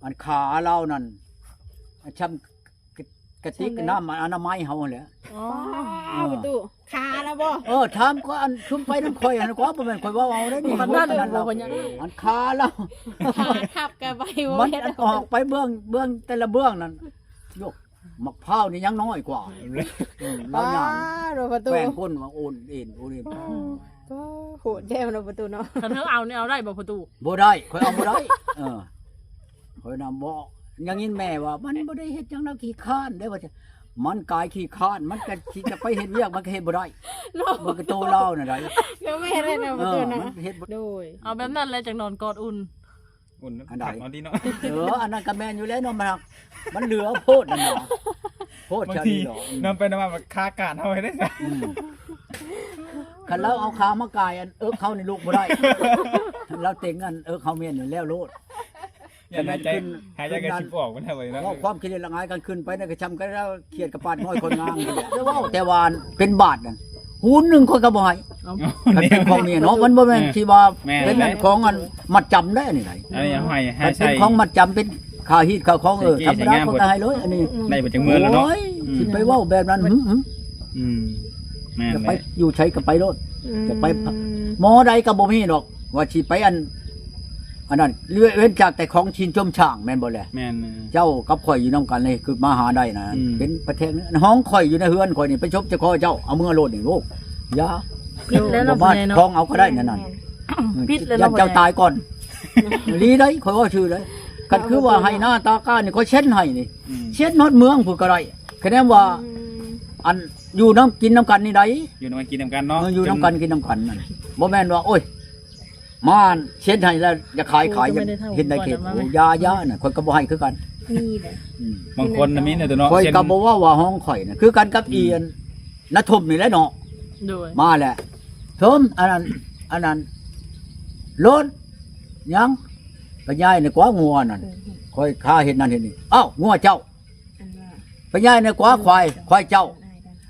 ອັນຂາລາວນັ້ນ ອັນຊ່ຳກະ ກະຕິກນ້ຳອະນາໄມເຮົາຫັ້ນແຫຼະ. ອໍ ປາ ເອີ ປະຕູ ຂາລະບໍ່? ເອີ ຖາມກໍອັນຊຸມໄປນຳຂ້ອຍຫັ້ນກວ່າ ບໍ່ແມ່ນຂ້ອຍເວົ້າເອົາເດ້ນີ້. ອັນນັ້ນລະບໍ່ ອັນຂາລາວ ຂາທັບກັນໄປບໍ່ ມັນອັນອອກໄປເບື້ອງ ເບື້ອງແຕ່ລະເບື້ອງນັ້ນ ໂຍ ໝາກພ້າວນີ້ຍັງນ້ອຍກວ່າ. ອືມ ລາວຍ່າງ ປາໂທ ປະຕູ ແຂວງກົ້ນວ່າໂອນເອນໂອນເອນ. ອືມ ປາ ໂຫດແທ້ເນາະປະຕູເນາະ. ຄັນເຮົາເອົານີ້ເອົາໄດ້ບໍ່ປະຕູ? ບໍ່ໄດ້ ຂ້ອຍເອົາບໍ່ໄດ້. ເອີ ຂ້ອຍນະບໍ່ ຍັງຍິນແມ່ວ່າ ມັນບໍ່ໄດ້ເຮັດຫຍັງດອກ ຂີ້ຄ້ານເດ້ ວ່າຊັ້ນ. ມັນກາຍຂີ້ຄ້ານ ມັນກະຊິຈະໄປເຮັດວຽກ ມັນກະເຮັດບໍ່ໄດ້ເນາະ. ມັນກະໂຕລາວນະໄດ໋. ກໍແມ່ນແລ້ວເນາະ ເອີ ປະຕູເນາະ. ມັນເຮັດບໍ່ ໂດຍ ເອົາແບບນັ້ນແຫຼະ ຈັ່ງນອນກອດອຸ່ນ. ອຸ່ນ ອັນໃດ? ຄັກເນາະຕິເນາະ. ເອີ ອັນນັ້ນກະແມ່ນຢູ່ແລ້ວເນາະ ມັນ ມັນເຫຼືອໂພດນັ້ນນະ ໂພດ ບາງທີ ຊະນີ້ດອກ. ນອນໄປນອນມາ ມັນຄາການເຮົາໃຫ້ໄດ້ຊະ. ອືມ ຄັນລາວເອົາຂາມາກາຍອັນເອິກເຮົານີ້ລຸກບໍ່ໄດ້. ລາວເຕັງອັນເອິກເຮົາແມ່ນຢູ່ແລ້ວໂລດ. ຢ່າງໃດໃຈ ຫາຍໃຈກໍຊິບໍ່ອອກ ມັນເທົ່າໃດເນາະ. ເວົ້າຄວາມຂີ້ເລດລະອາຍກັນ ຂຶ້ນໄປນະກະຊ່ຳກັນແລ້ວ ຂຽດກະປາດຫ້ອຍຄົນງາມ. ແຕ່ວ່າເປັນບາດນັ້ນ ຫຸນໜຶ່ງຂ້ອຍກໍບໍ່ໃຫ້. ເອົ້າ ຄັນເປັນຂອງເມຍເນາະ ມັນບໍ່ແມ່ນ ເອີ ທີ່ວ່າ ແມ່ນ ເປັນອັນຂອງອັນມັດຈຳໄດ້ອັນນີ້ໄດ໋. ອັນນີ້ໃຫ້ ໃຫ້ ຄັນເປັນຂອງມັດຈຳ ເປັນຄ່າຮີດຄ່າຄອງ ເອີ ທຳມະດາເຂົາກໍໃຫ້ເລີຍອັນນີ້. ໄດ້ປະຈຳເມືອງແລ້ວເນາະ. ໂອ້ຍ ອືມ ຊິໄປເວົ້າແບບນັ້ນ ອືມ ອືມ ອືມ ແມ່ນ ຈະໄປ ແຫຼະ ຢູ່ໃສກໍໄປໂລດ. ອືມ ຈະໄປ ໝໍໃດກໍບໍ່ມີດອກ ວ່າຊິໄປອັນ ອັນນັ້ນ ເວັ້ນຈາກແຕ່ຂອງຊິນຊົມຊ່າງແມ່ນບໍ່ແຫຼະ? ແມ່ນ ເຈົ້າກັບຂ້ອຍຢູ່ນຳກັນເລີຍ ຄືມາຫາໄດ້ນະ. ອືມ ເປັນປະແທງ ຫ້ອງຂ້ອຍຢູ່ໃນເຮືອນຂ້ອຍນີ້ ໄປຊົບເຈົ້າຂໍເຈົ້າ ເອົາເມືອໂລດນີ້. ໂອ້ ຢ່າ ຜິດແລ້ວເນາະ ບໍ່ມາ ພໍ່ໃຫຍ່ເນາະ ຂອງເອົາກໍໄດ້ນັ້ນນະ. ຜິດແລ້ວເນາະ ຢ້ານເຈົ້າຕາຍກ່ອນ. ອີ່ຫຼີໄດ໋ ຂ້ອຍເວົ້າຊື່ເລີຍ. ຄັນຄືວ່າໃຫ້ນາຕາກ້ານີ້ ຂ້ອຍເຊັນໃຫ້ນີ້ ອືມ ເຊັນຮອດເມືອງພຸ້ນກໍໄດ້. ຄະແນນວ່າ ອືມ ອັນຢູ່ນຳກິນນຳກັນນີ້ໃດ໋. ຢູ່ນຳກັນກິນນຳກັນເນາະ. ເອີ ຢູ່ນຳກັນກິນນຳກັນນັ້ນ ບໍ່ແມ່ນວ່າ ໂອ້ຍ ມາເຊັນໃຫ້ແລ້ວຢາກຂາຍ ຂາຍ ເຮັດໃນເຂດ. ໂອ້ ຢ່າ ຢ່ານະ ຂ້ອຍກໍບໍ່ໃຫ້ຄືກັນ. ມີແຫຼະ ອືມ ບາງຄົນນະມີແນວຕົວເນາະ. ຂ້ອຍກໍບໍ່ເວົ້າວ່າຫ້ອງຂ້ອຍນະ ຄືກັນກັບ ອືມ ອີອັນນາທົມນີ້ແຫຼະເນາະ. ໂດຍ ມາແຫຼະ ເທິມ ອັນນັ້ນ ອັນນັ້ນ ໂລດ ຫຍັງ ໄປຍ້າຍໃນກວ່າງົວນັ້ນ. ອືມ ຂ້ອຍຄາເຮັດນັ້ນເຮັດນີ້ ອ້າວ ງົວເຈົ້າ ອັນວ່າ ໄປຍ້າຍໃນກວ່າ ອືມ ຄວາຍ ຄວາຍເຈົ້າ.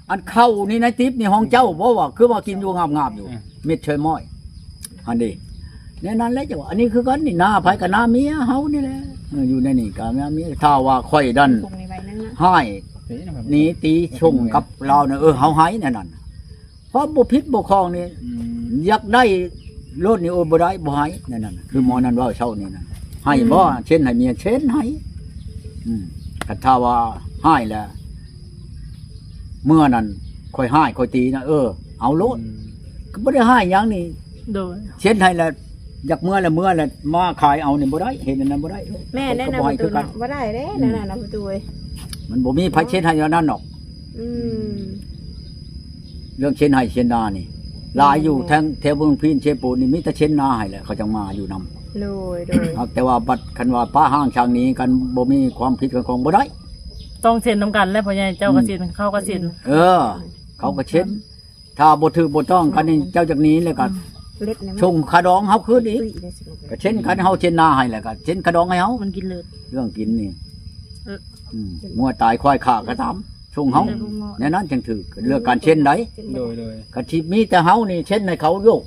ອັນເຂົ້ານີ້ໃນຕິບນີ້ຂອງເຈົ້າບໍ່ ວ່າຄືວ່າກິນຢູ່ງາບໆຢູ່. ອືມ ເມັດເຊີຍມ້ອຍຫັ້ນເດ. ແນວນັ້ນແຫຼະເຈົ້າ ອັນນີ້ຄືກັນນີ້ ນາໃຜກໍນາເມຍເຮົານີ້ແຫຼະ. ເອີ ຢູ່ໃນນີ້ກໍນາເມຍ. ຖ້າວ່າຂ້ອຍດັນຮ້າຍ ໜີຕີຊົງກັບລາວນະ ເອີ ເຮົາໃຫ້ແນວນັ້ນ. ຄວາມບໍ່ຜິດບໍ່ຂອງນີ້ ອືມ ຢາກໄດ້ໂລດນີ້ ໂອ້ ບໍ່ໄດ້ ບໍ່ໃຫ້ ແນວນັ້ນນະ. ຄືໝໍນັ້ນເວົ້າເຊົ້ານີ້ນະ ໃຫ້ບໍ່ ອືມ ເຊັນໃຫ້ເມຍ ເຊັນໃຫ້. ອືມ ຄັນຖ້າວ່າຮ້າຍແລ້ວ ເມື່ອນັ້ນຂ້ອຍຮ້າຍຂ້ອຍຕີນະ ເອີ ເອົາໂລດ. ອືມ ກໍບໍ່ໄດ້ຮ້າຍຫຍັງນີ້. ໂດຍ ເຊັນໃຫ້ແລ້ວ ຢາກເມືອແລ້ວເມືອແລ້ວ ມາຂາຍເອົານີ້ບໍ່ໄດ້ ເຮັດອັນນັ້ນບໍ່ໄດ້. ແມ່ນແນະນະ ປະຕູເນາະ ບໍ່ໄດ້ເດ້ ອືມ ແນວນັ້ນນະປະຕູເອີຍ. ມັນບໍ່ມີໃຜເຊັນໃຫ້ແນວນັ້ນດອກ. ອືມ ເລື່ອງເຊັນໄຮ່ເຊັນນານີ້ຫຼາຍຢູ່. ແມ່ນ ທາງແຖວເມືອງພີນ ເຊໂປນນີ້ມີແຕ່ເຊັນນາໃຫ້ແຫຼະ ເຂົາຈັ່ງມາຢູ່ນຳ. ໂດຍ ໂດຍ ຫາກແຕ່ວ່າບັດຄັນວ່າປະຮ້າງຊ່າງໜີກັນ ບໍ່ມີຄວາມຜິດຄວາມຂອງບໍ່ໄດ້. ຕ້ອງເຊັນນຳກັນແຫຼະ ພໍ່ໃຫຍ່ ເຈົ້າກໍເຊັນ ອືມ ເຂົາກໍເຊັນ. ເອີ ເຂົາກໍເຊັນ. ຖ້າບໍ່ຖືກບໍ່ຕ້ອງກັນນີ້ ເຈົ້າຈັກໜີແລ້ວກໍ ອືມ ສົ່ງຄ່າດອງເຮົາຄືນອີກ. ກໍເຊັ່ນກັນ ເຮົາເຊັນນາໃຫ້ແລ້ວກໍເຊັນຄ່າດອງໃຫ້ເຮົາ. ມັນກິນເລີດ ເລື່ອງກິນນີ້ ເອີ ອືມ ງົວຕາຍຄວາຍຂ້າກໍຕາມ ສົ່ງເຮົາ ແນວນັ້ນຈັ່ງຖືກ ເລື່ອງການເຊັນໃດ໋. ໂດຍ ໂດຍ ຄັນຊິມີແຕ່ເຮົານີ້ເຊັນໃຫ້ເຂົາໂຍກ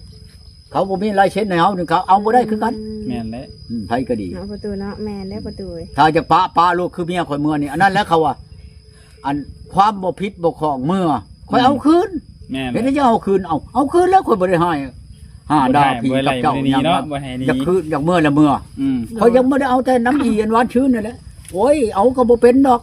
ເຂົາບໍ່ມີລາຍເຊັນໃຫ້ເຮົານີ້ ເຂົາເອົາບໍ່ໄດ້ຄືກັນ. ອືມ ແມ່ນແຫຼະ ອືມ ໃຜກໍດີເນາະ ປະຕູເນາະ. ແມ່ນແຫຼະ ອືມ ປະຕູເອີຍ. ຖ້າຈະປະ ປະໂລດ ຄືເມຍຂ້ອຍເມືອນີ້ ອັນນັ້ນແຫຼະເຂົາວ່າ ອັນຄວາມບໍ່ຜິດບໍ່ຂອງເມືອ ຂ້ອຍເອົາຄືນ. ອືມ ແມ່ນ ເຮັດໃດຈັ່ງເອົາຄືນ? ເອົາ ເອົາຄືນແລ້ວ ຂ້ອຍບໍ່ໄດ້ຮ້າຍ ຫາດ່າຜີກັບເຈົ້າຫຍັງ. ຢາກຄືນ ຢາກເມືອແລ້ວເມືອ. ອືມ ຂ້ອຍຍັງບໍ່ໄດ້ເອົາແຕ່ນ້ຳອີ່ອັນຫວານຊື່ນນັ້ນແຫຼະ. ໂອ້ຍ ເອົາກໍບໍ່ເປັນດອກ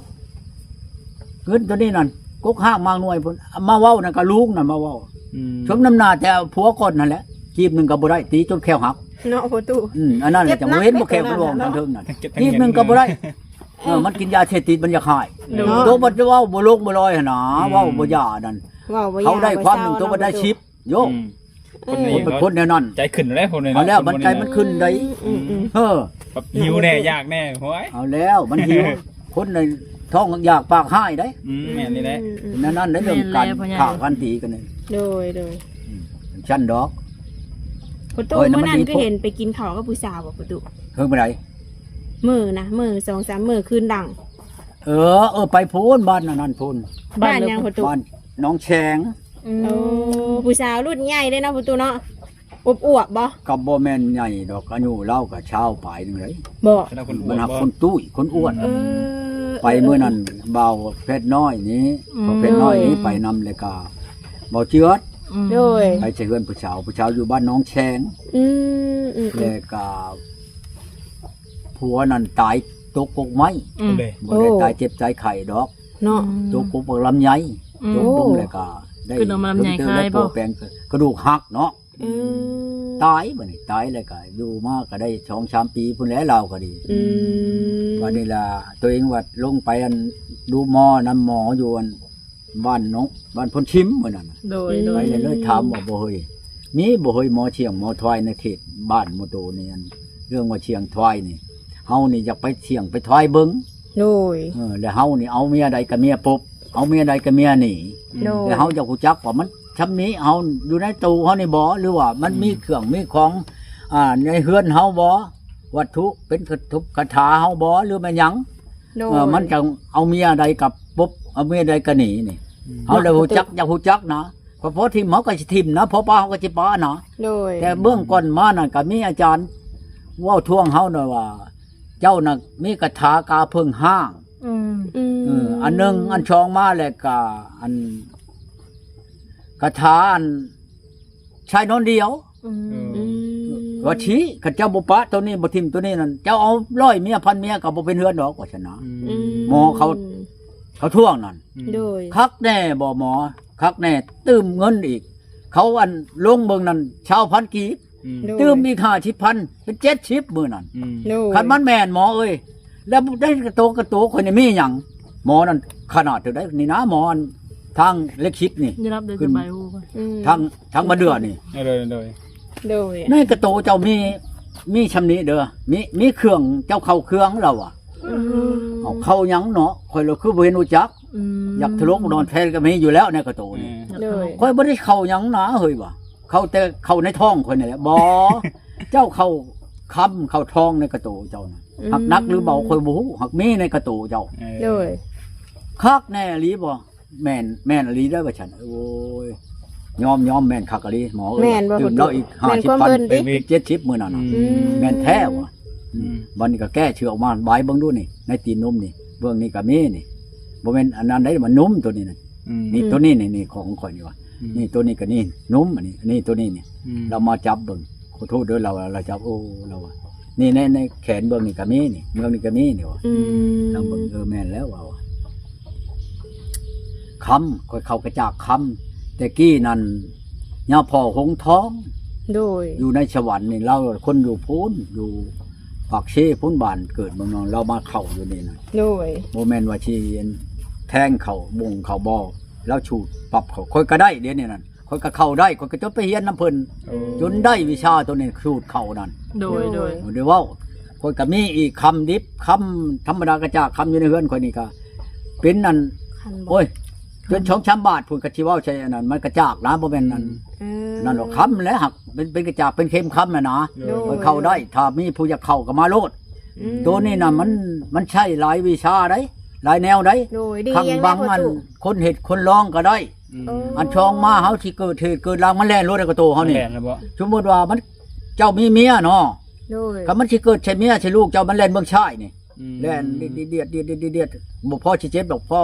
ເງິນໂຕນີ້ນັ້ນ ກົກຮາກໝາກໜ່ວຍພຸ້ນ. ມາເວົ້ານັ້ນກໍລຸງນັ້ນມາເວົ້າ. ອືມ ສົມນ້ຳໜ້າແຕ່ຜົວກ່ອນຫັ້ນແຫຼະ ກີບໜຶ່ງກໍບໍ່ໄດ້ ຕີຈົນແຂ້ວຫັກເນາະ ປະຕູ. ອືມ ອັນນັ້ນແຫຼະ ຈັ່ງບໍ່ເຫັນບໍ່ແຂ້ວມັນຮ້ອງທາງເທິງນັ້ນ ກີບໜຶ່ງກໍບໍ່ໄດ້. ເອີ ມັນກິນຢາເສບຕິດ ມັນຢາກຮ້າຍ. ໂດຍ ໂຕບັດເວົ້າບໍ່ລົງບໍ່ລອຍຫັ້ນນາ. ອືມ ເວົ້າບໍ່ຢານັ້ນ ເວົ້າບໍ່ຢາ ເຂົາໄດ້ຄວາມໜຶ່ງ ໂຕບັດໄດ້ສິບ. ໂຍ ອືມ ຄົນນີ້ ຄົນແນວນັ້ນ ໃຈຂຶ້ນແລ້ວ ຄົນນີ້ເນາະ. ເອົາແລ້ວ ຄົນ ມັນໃຈມັນຂຶ້ນໄດ໋. ອືມ ອືມ ເອີ ຫິວແດ່ ຢາກແດ່. ໂອ້ຍ ເອົາແລ້ວ ມັນຫິວ ຄົນໃນທ້ອງຢາກປາກຮ້າຍໄດ໋. ອືມ ແມ່ນນີ້ແຫຼະ. ອືມ ອືມ ແນວນັ້ນໃດ໋ ເລື່ອງການຂ້າກັນຕີກັນນີ້. ໂດຍ ໂດຍ ອືມ ຊັ້ນດອກ. ປະຕູ ມື້ນັ້ນຄືເຫັນໄປກິນເຂົ້າກັບຜູ້ສາວບໍ່ປະຕູ? ເຮີ ມື້ໃດ? ມື້ນະ ມື້ສອງສາມມື້ຄືນຫຼັງ. ເອີ ເອີ ໄປພຸ້ນ ບ້ານອັນນັ້ນພຸ້ນ. ບ້ານຫຍັງປະຕູ? ບ້ານໜອງແຊງ. ອືມ ໂອ້ ຜູ້ສາວລຸ້ນໃຫຍ່ເດ້ເນາະປະຕູເນາະ. ອວບໆບໍ່? ກໍບໍ່ແມ່ນໃຫຍ່ດອກ ອາຍຸລາວກໍຊາວປາຍໜຶ່ງເດ້. ບໍ່? ມັນຮັກຄົນຕຸ້ຍຄົນອ້ວນ. ເອີ ໄປມື້ນັ້ນ ເອີ ບ່າວແພດນ້ອຍນີ້ ອືມ ພໍ່ແພດນ້ອຍນີ້ ໂດຍ ໄປນຳ ແລ້ວກໍບ່າວເຈືອດ ອືມ ໂດຍ ໄປໃສ່ເຮືອນຜູ້ສາວ ຜູ້ສາວຢູ່ບ້ານໜອງແຊງ. ອືມ ອືມ ແລ້ວກໍຜົວນັ້ນຕາຍຕົກກົກໄມ້. ອືມ ບໍ່ໄດ້ ໂອ້ ຕາຍເຈັບຕາຍໄຂ້ດອກ ເນາະ. ອືມ ຕົກກົກບັກລຳໄຍ ອືມ ຕົກລົງແລ້ວກໍໄດ້ ຂຶ້ນເອົາມາລຳໄຍຂາຍບໍ່? ແປງກະດູກຫັກເນາະ. ອືມ ຕາຍ ບັດນີ້ຕາຍແລ້ວກໍຢູ່ມາກໍໄດ້ສອງສາມປີພຸ້ນແຫຼະ ລາວກໍດີ. ອືມ ບັດນີ້ລະ ຕົວເອງວ່າລົງໄປອັນດູໝໍນຳໝໍຢູ່ອັນບ້ານເນາະ ບ້ານໂພນຊິມມື້ນັ້ນນະ. ໂດຍ ໂດຍ ໄປເລີຍ ເລີຍຖາມວ່າ ບໍ່ເຮີ້ຍ ມີບໍ່ເຮີ້ຍ ໝໍຊຽງໝໍທວາຍໃນເຂດບ້ານໝູ່ໂຕນີ້ ອັນເລື່ອງວ່າຊຽງທວາຍນີ້ ເຮົານີ້ຢາກໄປຊຽງໄປທວາຍເບິ່ງ. ໂດຍ ເອີ ແລ້ວເຮົານີ້ເອົາເມຍໃດກໍເມຍປົບ ເອົາເມຍໃດກໍເມຍໜີ. ໂດຍ ແລ້ວເຮົາຢາກຮູ້ຈັກວ່າມັນ ຊ່ຳນີ້ເຮົາຢູ່ໃນໂຕເຮົານີ້ບໍ່ ຫຼືວ່າມັນ ອືມ ມີເຄື່ອງມີຂອງ ອ່າ ໃນເຮືອນເຮົາບໍ່ ວັດຖຸເປັນກະທຸບກະຖາເຮົາບໍ່ ຫຼືແມ່ນຫຍັງ? ໂດຍ ເອີ ມັນຈະເອົາເມຍໃດກັບປົບ ເອົາເມຍໃດກະໜີນີ້. ອືມ ເຮົາລະຮູ້ຈັກ ຢາກຮູ້ຈັກນະ ເພາະຖິ້ມເຮົາກໍຊິຖິ້ມນະ ເພາະປະເຮົາກໍຊິປະນະ. ໂດຍ ແຕ່ເບື້ອງກ່ອນມານັ້ນກໍມີອາຈານເວົ້າທວງເຮົາໜ້ອຍວ່າ ເຈົ້ານະມີກະຖາກາເພິ່ງຫ້າງ. ອືມ ອືມ ເອີ ອັນໜຶ່ງ ອັນສອງມາແລ້ວກະ ອັນ ກະຖາ ອັນ ຊາຍນອນດຽວ. ອືມ ອືມ ວ່າຊີ້ ຄັນເຈົ້າບໍ່ປະໂຕນີ້ ບໍ່ຖິ້ມໂຕນີ້ນັ້ນ ເຈົ້າເອົາຮ້ອຍເມຍພັນເມຍກໍບໍ່ເປັນເຮືອນດອກ ວ່າຊັ້ນນະ. ອືມ ໝໍເຂົາ ເຂົາທວງນັ້ນ. ອືມ ໂດຍ ຄັກແນ່ບໍ່ໝໍ? ຄັກແນ່ ຕື່ມເງິນອີກ ເຂົາອັນລົງເບິ່ງນັ້ນ ຊາວພັນກີບ. ອືມ ໂດຍ ຕື່ມອີກຫ້າສິບພັນ ເປັນເຈັດສິບມື້ນັ້ນ. ອືມ ໂດຍ ຄັນມັນແມ່ນໝໍເອີຍ ແລ້ວໃນກະໂຕ ກະໂຕຂ້ອຍນີ້ມີຫຍັງ? ໝໍນັ້ນຂະໜາດເທົ່າໃດນີ້ນະ ໝໍອັນທາງເລກຊິດນີ້ ໄດ້ຮັບໄດ້ ຂຶ້ນ ສະບາຍຮູ້ ອືມ ທາງ ທາງມາເດືອນີ້. ເອີ ໂດຍ ໂດຍ ໂດຍ ໃນກະໂຕເຈົ້າມີ ມີຊ່ຳນີ້ເດີ ມີ ມີເຄື່ອງ ເຈົ້າເຂົ້າເຄື່ອງລາວວ່າ. ອືມ ເອົາເຂົ້າຫຍັງເນາະ ຂ້ອຍລະຄືບໍ່ເຫັນຮູ້ຈັກ. ອືມ ຢາກທະລົກນອນແທນກໍມີຢູ່ແລ້ວໃນກະໂຕນີ້. ເອີ ໂດຍ ຂ້ອຍບໍ່ໄດ້ເຂົ້າຫຍັງນາເຮີ້ຍວ່າ ເຂົ້າແຕ່ເຂົ້າໃນທ້ອງຂ້ອຍນີ້ແຫຼະ. ບໍ່ ເຈົ້າເຂົ້າຄຳເຂົ້າທອງໃນກະໂຕເຈົ້ານະ. ອືມ ຫາກໜັກຫຼືເບົາຂ້ອຍບໍ່ຮູ້ ຫາກມີໃນກະໂຕເຈົ້າ. ເອີ ໂດຍ ຄັກແນ່ອີ່ຫຼີບໍ່? ແມ່ນ ແມ່ນອີ່ຫຼີເດີວ່າຊັ້ນ. ໂອ້ຍ ຍອມ ຍອມ ແມ່ນຄັກອີ່ຫຼີໝໍເອີຍ. ຕື່ມລາວອີກຫ້າສິບພັນ ເປັນເຈັດສິບມື້ນັ້ນນະ. ອືມ ອືມ ແມ່ນແທ້ວ່າ. ອືມ ອືມ ບັດນີ້ກໍແກ້ເສື້ອອອກມາບາຍເບິ່ງດູນີ້ ໃນຕີນໜຸ່ມນີ້ ເບື້ອງນີ້ກໍມີນີ້ ບໍ່ແມ່ນອັນນັ້ນໃດ ມັນໜຸ່ມໂຕນີ້ນະ. ອືມ ນີ້ ອືມ ໂຕນີ້ນີ້ ນີ້ຂອງຂ້ອຍນີ້ວ່າ. ອືມ ນີ້ໂຕນີ້ກໍນີ້ໜຸ່ມ ອັນນີ້ ອັນນີ້ໂຕນີ້ນີ້. ອືມ ລາວມາຈັບເບິ່ງ ຂໍໂທດເດີ ລາວວ່າ ລາວຈັບ ໂອ້ ລາວວ່າ ນີ້ໃນ ໃນແຂນເບື້ອງນີ້ກໍມີນີ້ ເບື້ອງນີ້ກໍມີນີ້ວ່າ. ອືມ ລາວເບິ່ງ ເອີ ແມ່ນແລ້ວວ່າ ຄຳ ຂ້ອຍເຂົ້າກະຈາກຄຳ ແຕ່ກີ້ນັ້ນຍາພໍ່ຫົງທອງ. ໂດຍ ຢູ່ໃນສະຫວັນນີ້ ລາວຄົນຢູ່ພຸ້ນ ຢູ່ປາກເຊພຸ້ນ ບ້ານເກີດເມືອງນອນ ລາວມາເຂົ້າຢູ່ນີ້ນະ. ໂດຍ ບໍ່ແມ່ນວ່າຊິແທງເຂົ້າບົງເຂົ້າບໍ່ ລາວສູດປັບເຂົ້າ ຂ້ອຍກໍໄດ້ດຽວນີ້ນັ້ນ. ຂ້ອຍກໍເຂົ້າໄດ້ ຂ້ອຍກໍຈົນໄປຮຽນນຳເພິ່ນ. ໂອ້ ຈົນໄດ້ວິຊາໂຕນີ້ ສູດເຂົ້ານັ້ນ. ໂດຍ ໂດຍ ບໍ່ໄດ້ເວົ້າ ຂ້ອຍກໍມີອີກຄຳດິບ ຄຳທຳມະດາກະຈາກ ຄຳຢູ່ໃນເຮືອນຂ້ອຍນີ້ກໍເປັນອັນ ໂອ້ຍ ຈົນສອງສາມບາດພຸ້ນ ກໍຊິເວົ້າໃສ່ອັນນັ້ນ ມັນກະຈາກນະ ບໍ່ແມ່ນອັນ ອືມ ນັ້ນດອກ. ຄຳແຫຼະ ຫາກເປັນ ເປັນກະຈາກ ເປັນເຂັມຄຳນະນະ. ໂດຍ ຂ້ອຍເຂົ້າໄດ້ ຖ້າມີຜູ້ຢາກເຂົ້າກໍມາໂລດ. ອືມ ໂຕນີ້ນະ ມັນ ມັນໃຊ້ຫຼາຍວິຊາໃດ ຫຼາຍແນວໃດ. ໂດຍ ຄັງບັງອັນ ຄົນເຮັດຄົນລອງກໍໄດ້. ອືມ ເອີ ອັນຊອງມາ ເຮົາຊິເກີດເຫດເກີດລາງ ມັນແລ່ນໂລດໃນກະໂຕເຮົານີ້. ແມ່ນແລ້ວບໍ່? ສົມມຸດວ່າມັນ ເຈົ້າມີເມຍເນາະ. ໂດຍ ຄັນມັນຊິເກີດໃສ່ເມຍໃສ່ລູກເຈົ້າ ມັນແລ່ນເບິ່ງຊ້າຍນີ້. ອືມ ແລ່ນດຽດໆ ດຽດໆ ດຽດໆ ບໍ່ພໍຊິເຈັບດອກ ພໍ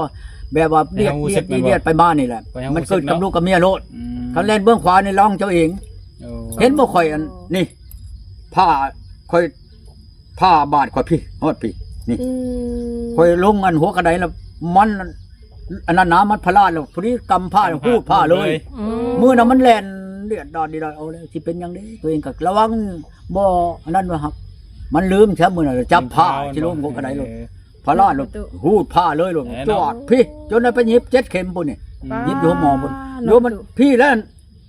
ແບບວ່າດຽດໆ ດຽດໆ ໄປມານີ້ແຫຼະ. ມັນເກີດກັບລູກກັບເມຍໂລດ. ອືມ ຄັນແລ່ນເບື້ອງຂວານີ້ລະວັງເຈົ້າເອງ. ໂອ້ ເຫັນບໍ່ ຂ້ອຍອັນນີ້ ຜ້າຂ້ອຍ ຜ້າບາດຂ້ອຍພີ້ ຮອດພີ້ນີ້. ອືມ ຂ້ອຍລົງອັນຫົວກະໄດລະ ມັນອັນນັ້ນນະ ມັນພະລາດລະ ພໍດີກຳຜ້າ ກຳຜ້າ ຮູດຜ້າເລີຍ. ອືມ ມື້ນັ້ນມັນແລ່ນດຽດດອດດຽດດອດ ເອົາແລ້ວ ຊິເປັນຫຍັງເດ້? ຕົວເອງກໍລະວັງ ບໍ່ອັນນັ້ນວ່າ ມັນລືມຊະ ມື້ນັ້ນຈັບຜ້າ ຊິລົງຫົວກະໄດໂລດ. ເອີ ພະລາດໂລດ ຮູດຜ້າເລີຍໂລດ. ແນ່ນອນ ຕວດພີ້ ຈົນໄດ້ໄປຫຍິບເຈັດເຂັມພຸ້ນນີ້. ອໍ ຫຍິບຢູ່ໂຮງໝໍພຸ້ນ. ໂດຍ ມັນພີ້ແລ້ວ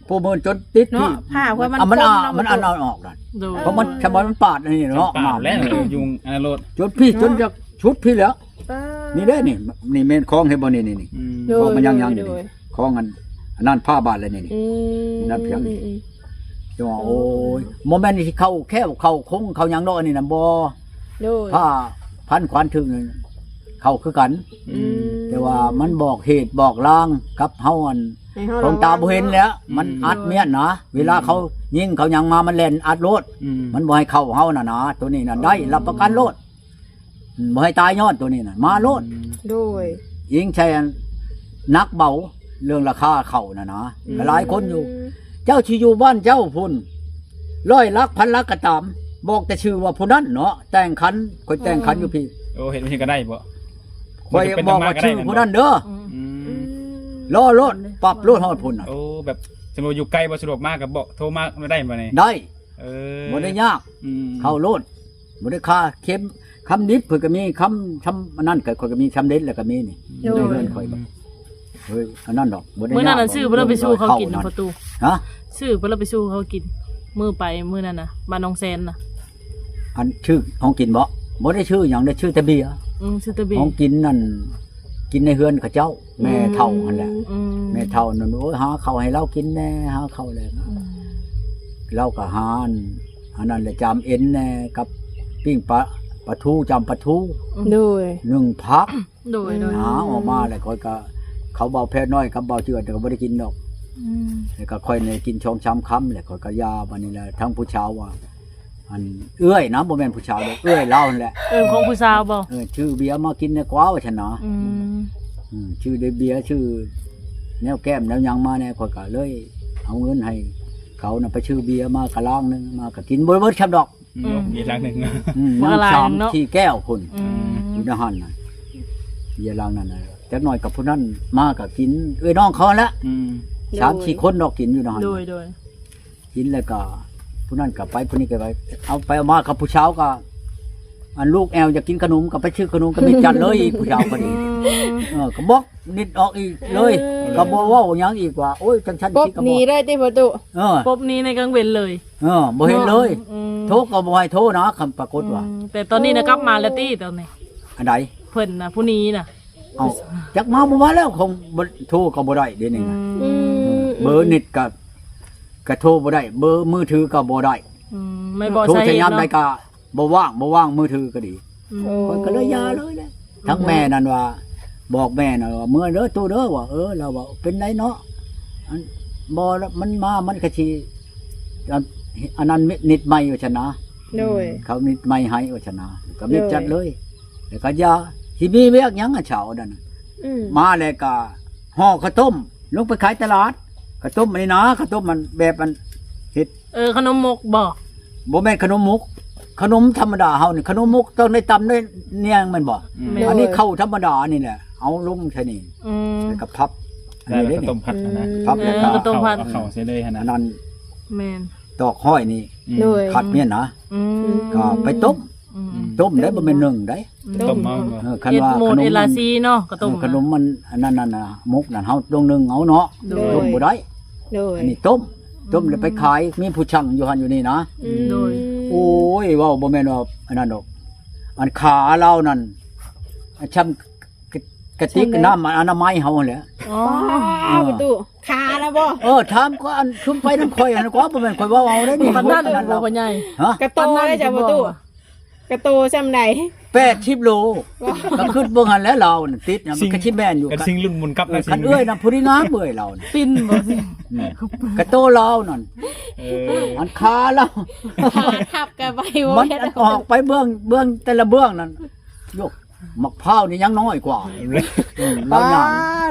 ຜູ້ເມີນຈົນຕິດ ເນາະ ພີ້ ຜ້າເພື່ອມັນ ມັນ ມັນອັນ ອັນອອກນັ້ນ. ໂດຍ ເພາະມັນ ເອີ ສະບາຍ ມັນປາດອັນນີ້ເນາະ ປາດແລ້ວ ມາ ອືມ ຍຸງອັນນັ້ນໂລດ ຈົນພີ້ ໂດຍ ຈົນຈະຊຸດພີ້ແລ້ວ. ເອີ ນີ້ເດ້ນີ້ ນີ້ແມ່ນຂອງເຫັນບໍ່ ນີ້ ນີ້ ນີ້ ອືມ ຂອງມັນຍັງໆ ໂດຍ ນີ້ ໂດຍ ຂອງອັນ ອັນນັ້ນຜ້າບາດແລ້ວນີ້ ນີ້ ອືມ ນັ້ນພຽງ ອືມ ອືມ ຈັ່ງວ່າ ໂອ້ຍ ບໍ່ແມ່ນຊິເຂົ້າແຂ້ວເຂົ້າຄົງເຂົ້າຫຍັງດອກ ອັນນີ້ນະ ບໍ່ ໂດຍ ຜ້າພັນຂວັນຖືກ ເຂົ້າຄືກັນ ອືມ ແຕ່ວ່າມັນບອກເຫດບອກລາງກັບເຮົາ ອັນ ໃຫ້ເຮົາ ຂອງຕາບໍ່ເຫັນແລ້ວ ລະວັງເນາະ ມັນອັດ ອືມ ມຽນນະ ເວລາເຂົາຍິງເຂົາຫຍັງມາ ມັນແລ່ນອັດໂລດ ອືມ ມັນບໍ່ໃຫ້ເຂົ້າເຮົານະນະ ໂຕນີ້ນະ ອືມ ໄດ້ ຮັບປະກັນໂລດ ອືມ ບໍ່ໃຫ້ຕາຍຍ້ອນໂຕນີ້ນະ ມາໂລດ ອືມ ໂດຍ ອີງໃສ່ອັນໜັກເບົາ ເລື່ອງລາຄາເຂົ້ານະນະ ອືມ ກໍຫຼາຍຄົນຢູ່ ເຈົ້າຊິຢູ່ບ້ານເຈົ້າພຸ້ນ ຮ້ອຍຫຼັກ ພັນຫຼັກກໍຕາມ ບອກແຕ່ຊື່ວ່າຜູ້ນັ້ນເນາະ ແຕ່ງຂັນ ຂ້ອຍແຕ່ງຂັນຢູ່ພີ້ ໂອ້ ເຮັດແບບນີ້ກໍໄດ້ບໍ່? ຂ້ອຍບອກວ່າຊື່ຜູ້ນັ້ນເດີ ອືມ ອືມ ລໍໂລດ ປັບໂລດຮອດພຸ້ນນະ ໂອ້ ແບບສົມມຸດຢູ່ໄກບໍ່ສະດວກມາກໍບອກ ໂທມາໄດ້ບໍ່ນີ້? ໄດ້ ເອີ ບໍ່ໄດ້ຍາກ ອືມ ເຂົ້າໂລດ ບໍ່ໄດ້ຄ່າເຂັມ ຄຳດິບເພິ່ນກໍມີ ຄຳ ຄຳອັນນັ້ນກໍ ຂ້ອຍກໍມີ ຄຳເດັດແລ້ວກໍມີນີ້ ໂດຍ ໃນເຮືອນຂ້ອຍກໍ ເຮີ້ຍ ອັນນັ້ນດອກ ບໍ່ໄດ້ ມື້ນັ້ນ ຍາກ ອັນຊື້ເພິ່ນເອົາໄປສູ່ເຂົາກິນນະ ປະຕູ ຮະ? ຊື້ເພິ່ນເອົາໄປສູ່ເຂົາກິນ ມື້ໄປມື້ນັ້ນນະ ບ້ານໜອງແຊນນະ ອັນຊື້ຂອງກິນບໍ? ບໍ່ໄດ້ຊື້ຫຍັງເດ້ ຊື້ແຕ່ເບຍ ອືມ ຊື້ແຕ່ເບຍ ຂອງກິນນັ້ນ ກິນໃນເຮືອນເຂົາເຈົ້າ ອືມ ແມ່ເຖົ້າຫັ້ນແຫຼະ ອືມ ແມ່ເຖົ້ານັ້ນ ໂອ້ຍ ຫາເຂົ້າໃຫ້ລາວກິນແດ່ ຫາເຂົ້າແລ້ວ ອືມ ລາວກໍຫາອັນ ອັນນັ້ນແຫຼະ ຈາມເອັນແດ່ ກັບປີ້ງປາ ປາທູ ຈາມປາທູ ອືມ ໂດຍ ໜຶ້ງຜັກ ໂດຍ ໂດຍ ຫາອອກມາແລ້ວ ຂ້ອຍກໍ ເຂົາເບົາແພນ້ອຍກັບເບົາເຈື່ອນກໍບໍ່ໄດ້ກິນດອກ ອືມ ແລ້ວກໍຂ້ອຍນີ້ກິນສອງສາມຄຳແລ້ວ ຂ້ອຍກໍຢ່າ ບາດນີ້ແຫຼະ ທັງຜູ້ສາວວ່າ ອັນເອື້ອຍນະ ບໍ່ແມ່ນຜູ້ສາວດອກ ເອື້ອຍລາວຫັ້ນແຫຼະ ເອີ ຂອງຜູ້ສາວບໍ? ເອີ ຊື້ເບຍມາກິນແດ່ກວ່າ ວ່າຊັ້ນນະ ອືມ ອືມ ຊື້ໄດ້ເບຍ ຊື້ແນວແກ້ມແນວຫຍັງມາແດ່ ຂ້ອຍກໍເລີຍເອົາເງິນໃຫ້ເຂົານະ ໄປຊື້ເບຍມາກະລາງໜຶ່ງ ມາກໍກິນບໍ່ເບິດຊ້ຳດອກ ອືມ ອືມ ມີຫຼັງໜຶ່ງ ອືມ ບັກຫຼາຍ ນາງສາມ ເນາະ ຂີ້ແກ້ວພຸ້ນ ອືມ ຢູ່ໃນຫັ້ນນະ ເບຍຫຼັງນັ້ນນະ ຈັກໜ້ອຍກັບຜູ້ນັ້ນມາກໍກິນ ເອື້ອຍນ້ອງເຂົາຫັ້ນແຫຼະ ອືມ ສາມສີ່ຄົນດອກກິນຢູ່ໃນຫັ້ນ ໂດຍ ໂດຍ ກິນແລ້ວກໍຜູ້ນັ້ນກໍໄປ ຜູ້ນີ້ກໍໄປ ເອົາໄປເອົາມາກັບຜູ້ສາວກໍ ອັນລູກແອວຢາກກິນຂະໜົມກໍໄປຊື້ຂະໜົມກັບມິດຈັນເລີຍ ຜູ້ສາວກໍດີ ອືມ ເອີ ກໍບອກນິດອອກອີກເລີຍ ເອີ ກໍບໍ່ເວົ້າຫຍັງອີກວ່າ ໂອ້ຍ ຈັ່ງຊັ້ນ ປົບ ຊິກໍບໍ່ ໜີໄດ້ຕິພໍ່ຕູ້? ເອີ ປົບໜີໃນກາງເວັນເລີຍ ເອີ ບໍ່ເຫັນເລີຍ ອືມ ໂທກໍບໍ່ໃຫ້ໂທນະ ຄັນປາກົດວ່າ ອືມ ແຕ່ຕອນນີ້ນະກັບມາແລ້ວຕິ ຕອນນີ້ ອັນໃດ? ເພິ່ນນະ ຜູ້ໜີນະ ເອົ້າ ຈັກມາບໍ່ມາແລ້ວ ຂອງ ໂທກໍບໍ່ໄດ້ດຽວນີ້ນະ ອືມ ເບີເນັດກໍ ກໍໂທບໍ່ໄດ້ ເບີມືຖືກໍບໍ່ໄດ້ ອືມ ແມ່ນບໍ່ ໂທ ສາເຫດ ຍາມໃດ ເນາະ ກໍບໍ່ວ່າງ ບໍ່ວ່າງ ມືຖືກໍດີ ອືມ ໂອ້ ຂ້ອຍກໍເລີຍຢ່າເລີຍແຫຼະ ທັງແມ່ນັ້ນວ່າ ບອກແມ່ນັ້ນວ່າ ເມືອເດີຕູ້ເດີ ວ່າ ເອີ ລາວວ່າ ເປັນໄດເນາະ ອັນ ບໍ່ລະ ມັນມາ ມັນກໍຊິ ອັນ ອັນນັ້ນນິດໃໝ່ ວ່າຊັ້ນນະ ໂດຍ ເຂົານິດໃໝ່ໃຫ້ ວ່າຊັ້ນນະ ກໍມິດຈັດເລີຍ ໂດຍ ແລ້ວກໍຢ່າ ຊິມີວຽກຫຍັງ ອັນເຊົ້ານັ້ນ ອືມ ມາແລ້ວກໍຫໍ່ເຂົ້າຕົ້ມ ລົງໄປຂາຍຕະຫຼາດ ເຂົ້າຕົ້ມອັນນີ້ນະ ເຂົ້າຕົ້ມມັນແບບອັນເຮັດ ເອີ ຂະໜົມມົກບໍ? ບໍ່ແມ່ນຂະໜົມມົກ ຂະໜົມທຳມະດາເຮົານີ້ ຂະໜົມມົກຕ້ອງໄດ້ຕຳດ້ວຍນຽງແມ່ນບໍ່? ແມ່ນ ອັນນີ້ເຂົ້າທຳມະດານີ້ແຫຼະ ເອົາລົງໃສ່ນີ້ ອືມ ແລ້ວກໍພັບ ອັນນີ້ເດ້ ເຂົ້າຕົ້ມຜັດຫັ້ນນະ ອືມ ພັບ ເອີ ແລ້ວກໍ ເຂົ້າຕົ້ມຜັດ ເອົາເຂົ້າໃສ່ເລີຍຫັ້ນນະ ອັນນັ້ນ ແມ່ນ ຕອກຮ້ອຍນີ້ ອືມ ໂດຍ ຂັດມຽນນະ ອືມ ກໍໄປຕົ້ມ ອືມ ອືມ ຕົ້ມໄດ້ ບໍ່ແມ່ນໜຶ້ງໄດ້ ຕົ້ມ ຕົ້ມເອົາ ເອີ ຄັນວ່າ ເຮັດໂມດ ຂະໜົມ ເອລາຊີເນາະ ກະຕົ້ມ ເອີ ຂະໜົມມັນອັນນັ້ນນັ້ນນະ ມົກນັ້ນເຮົາໂລງໜຶ່ງເອົາເນາະ ໂດຍ ຕົ້ມບໍ່ໄດ້ ໂດຍ ອັນນີ້ຕົ້ມ ອືມ ຕົ້ມແລ້ວໄປຂາຍ ມີຜູ້ສັ່ງຢູ່ຫັ້ນຢູ່ນີ້ນະ ອືມ ໂດຍ ໂອ້ຍ ເວົ້າບໍ່ແມ່ນວ່າອັນນັ້ນດອກ ອັນຂາລາວນັ້ນ ຊ່ຳກະຕິກນ້ຳອະນາໄມເຮົາຫັ້ນແຫຼະ ອໍ ເອີ ປະຕູ ຂາລະບໍ? ເອີ ຖາມກໍອັນຊຸມໄປນຳຂ້ອຍຫັ້ນກວ່າ ບໍ່ແມ່ນຂ້ອຍເວົ້າເອົາເດ້ນີ້ ປານນັ້ນບໍ່ ພໍ່ໃຫຍ່? ຮະ? ກະໂຕໄດ້ຈ້ະປະຕູ ກະໂຕຊ່ຳໃດ? ແປດສິບໂລ ກໍຄິດເບິ່ງຫັ້ນແຫຼະລາວນັ້ນ ຕິດນະ ມັນກໍຊິແມ່ນຢູ່ ກັນຊິງລຸ້ນໝູນກັບ ເອີ ນະ ຄັນເອື້ອຍນະ ຜູ້ດີງາມເອື້ອຍລາວນະ ປິ່ນບໍ່ຊິ ອືມ ກະໂຕລາວນັ້ນ ເອີ ອັນຂາລາວ ຂາທັບກະໄປບໍ່ ມັນ ເຮັດ ອັນອອກໄປເບື້ອງ ເບື້ອງແຕ່ລະເບື້ອງນັ້ນ ໂຍ ໝາກພ້າວນີ້ຍັງນ້ອຍກວ່າ ອືມ ລາວຍ່າງ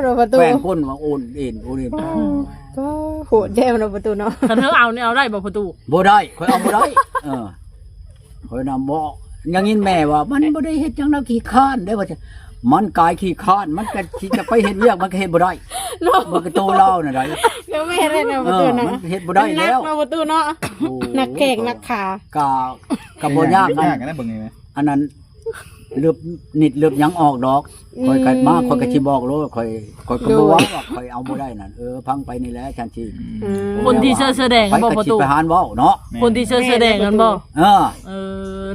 ປາດ ປະຕູ ແປ້ງກົ້ນວ່າໂອນເອນ ໂອນເອນ ອືມ ປາດ ໂຫດແທ້ເນາະປະຕູເນາະ ຄັນເຮົາເອົານີ້ເອົາໄດ້ບໍ່ປະຕູ? ບໍ່ໄດ້ ຂ້ອຍເອົາບໍ່ໄດ້ ເອີ ຂ້ອຍນຳບໍ່ ຍັງຍິນແມ່ວ່າ ມັນບໍ່ໄດ້ເຮັດຫຍັງນະ ຂີ້ຄ້ານເດ້ ວ່າຊັ້ນ ມັນກາຍຂີ້ຄ້ານ ມັນກໍຊິຈະໄປເຮັດວຽກ ມັນກໍເຮັດບໍ່ໄດ້ເນາະ ມັນກໍໂຕລາວນະໄດ ກໍແມ່ນແລ້ວເນາະປະຕູເນາະ ເອີ ມັນເຮັດບໍ່ໄດ້ແລ້ວ ໜັກເນາະປະຕູເນາະ ໂອ້ ໜັກແຂ້ງໜັກຂາ ກະ ກະບໍ່ຍາກນຳ ຍາກນະ ເບິ່ງນີ້ແມ່ ອັນນັ້ນ ເລິບນິດເລິບຫຍັງອອກດອກ ອືມ ຂ້ອຍກໍມາ ຂ້ອຍກໍຊິບອກໂລດ ຂ້ອຍ ຂ້ອຍກໍບໍ່ເວົ້າ ໂດຍ ວ່າຂ້ອຍເອົາບໍ່ໄດ້ນັ້ນ ເອີ ຟັງໄປນີ້ແຫຼະ ຈັ່ງຊີ້ ອືມ ຄົນທີ່ເຊີດສະແດງ ໄປ ບໍ່ປະຕູ ກໍຊິໄປຫານເວົ້າເນາະ ແມ່ນ ຄົນທີ່ເຊີດສະແດງນັ້ນບໍ່? ເອີ ເອີ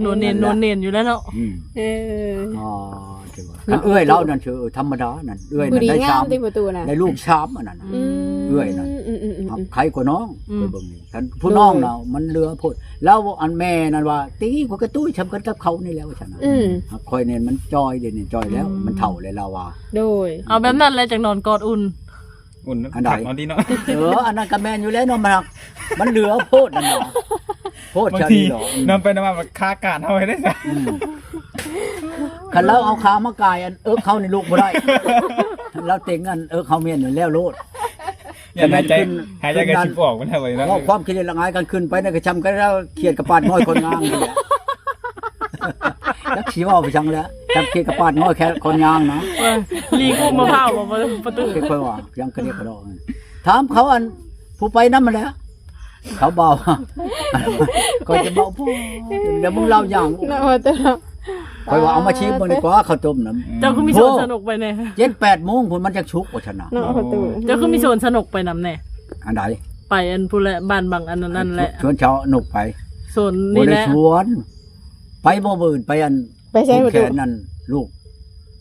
ໂນນເນນ ໂນນເນນຢູ່ແລ້ວເນາະ ອືມ ເອີ ອໍ ຖືວ່າ ຄັນເອື້ອຍລາວນັ້ນ ເອີ ທຳມະດານັ້ນ ເອື້ອຍນັ້ນໄດ້ສາມ ໄດ້ລູກສາມ ອັນນັ້ນ ອືມ ເອື້ອຍນັ້ນ ອືມໆໆໆ ໄຄກວ່ານ້ອງ ອືມ ຂ້ອຍເບິ່ງນີ້ ຄັນຜູ້ນ້ອງນະ ໂດຍ ມັນເຫຼືອໂພດ ລາວ ອັນແມ່ນັ້ນວ່າ ຕີ ຂ້ອຍກະຕຸ້ຍຊ່ຳກັນກັບເຂົານີ້ແຫຼະ ວ່າຊັ້ນນະ ອືມ ຫາກຂ້ອຍນີ້ມັນຈ່ອຍ ດຽວນີ້ຈ່ອຍແລ້ວ ອືມ ມັນເຖົ້າແລ້ວລາວວ່າ ໂດຍ ເອົາແບບນັ້ນແຫຼະ ຈັ່ງນອນກອດອຸ່ນ อันใด คักเนาะติเนาะ เออ อันนั้นก็แม่นอยู่แล้วเนาะ มัน มันเหลือโพดนั่นน่ะ โพด บางที ชะนีดอก อืม นำไปนำมามันคาการเฮาให้ได้ซะ อืม คันเราเอาขามาก่ายอันเอิกเขานี่ลุกบ่ได้ เราเต็งอันเอิกเขาเมียนอยู่แล้วโลด อย่าหายใจ คันขึ้น หายใจก็ ขึ้นนั่น สิบออกมันเท่าไหร่เนาะ เว้าความคิดเห็นละอายกันขึ้นไปนั่นก็ช้ำกันแล้ว เครียดกระปาดง่อยคนงามนี่แหละ จักสิเว้าไปจังแล้ว จักเครียดกระปาดง่อยแค่คนงามนะ เออ ลีกอุ้มมะพร้าวบ่ บ่ ประตู คือค่อยว่า ยังกระเดียกกระดอก ถามเขาอันผู้ไปนำมาแล้ว เขาเบา ก็จะเบาผู้ เดี๋ยวมึงเล่าอย่าง เนาะ ประตู ค่อยว่าเอามาชิมเบิ่งดีกว่า ข้าวต้มน่ะ เจ้าคือมีสวนสนุกไปแน่ เจ็ดแปดโมงพุ้นมันจักสุกว่าซั่นน่ะ เนาะ ประตู เจ้าคือมีสวนสนุกไปนำแน่ อันใด ไปอันพุ้นแหละ บ้านบังอันนั้นแหละ ชวนชาวนุกไป สวนนี่แหละ บ่ได้ชวน ไปบ่เบิ่น ไปอัน ไปไส ผู้แขนนั่น ลูก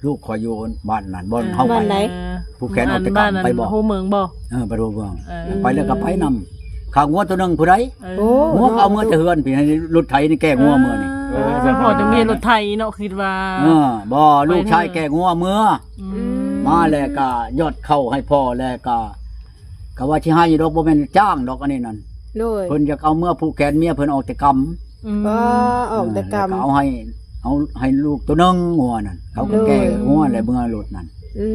ลูกข้อยอยู่บ้านนั่น บ่อนเฮา บ้านใด ผู้แขนเอาแต่กำไปบ่ ฮู้เมืองบ่ เออ ไปฮู้เมือง เออ ไปแล้วก็ไปนำ ข้างงัวตัวหนึ่งผู้ใด เออ โอ้ งัวก็เอาเมือแต่เฮือนพี่ ให้รถไถนี่แก้งัวเมือนี่ เออ สะพอจะมีรถไถเนาะ คิดว่า เออ บ่ ลูกชายแก้งัวเมือ อืม มาแล้วก็ยอดเข้าให้พ่อแล้วก็ ก็ว่าสิให้ดอก บ่แม่นจ้างดอกอันนี้นั่น โดย เพิ่นอยากเอาเมือผูกแขนเมียเพิ่นออกแต่กำ อืม ก็ออกแต่กำ เออ แล้วก็เอาให้ เอาให้ลูกตัวหนึ่งงัวนั่น เขาก็ โดย แก้งัวแล้วเมือรถนั่น อื